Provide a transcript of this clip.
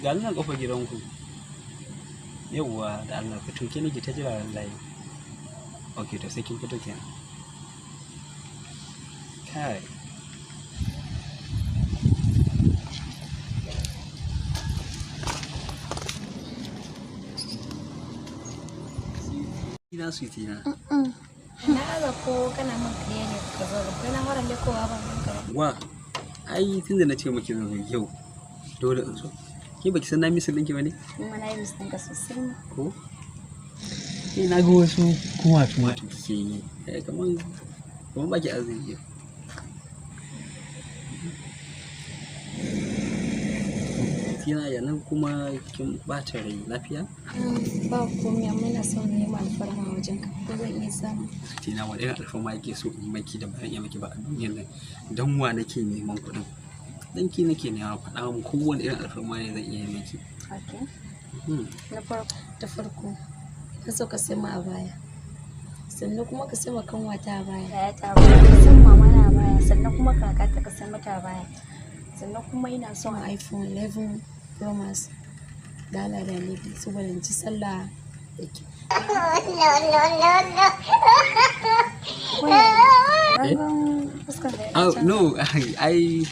Ga nan kofar gidanku. Yauwa, da Allah fito, ke nake ta jira wallahi. Okay, to sai kin fito kenan. Kai. Ina sweetie na. Na aza ko kana min kariya ne ka zo ba. Kai na fara lekowa ban ganka ba. Wa, ai tunda na ce miki zan zo yau, dole in zo. Ke baki san na miss ɗinki ba ne? Ni ma na yi miss ɗinka sosai ma. Ko? Ke na ga wasu kumatu matu kike yi. Eh, kaman kaman baki azumi yau. Tina ya nan kuma kin ɓata rai, lafiya? Ba komai, amma ina son nema alfarma a wajenka. Ko zan iya samu? Tina, wani irin alfarma yake so in maki da ba zan iya maki ba a duniyar nan? Dan wa nake neman kuɗin? Dan ki nake nema, faɗa min kowane irin alfarma ne zan iya yi maki. Okay. Na farko, da farko, ina so ka sai mu a baya. Sannan kuma ka sai ma kanwata a baya. Yaya ta baya. Ka sai mama na a baya. Sannan kuma kakata ka sai mata a baya. Sannan kuma ina son iPhone 11 Pro Max. Dala da Lebi saboda in ci sallah da kyau. Eh? Oh, no, ai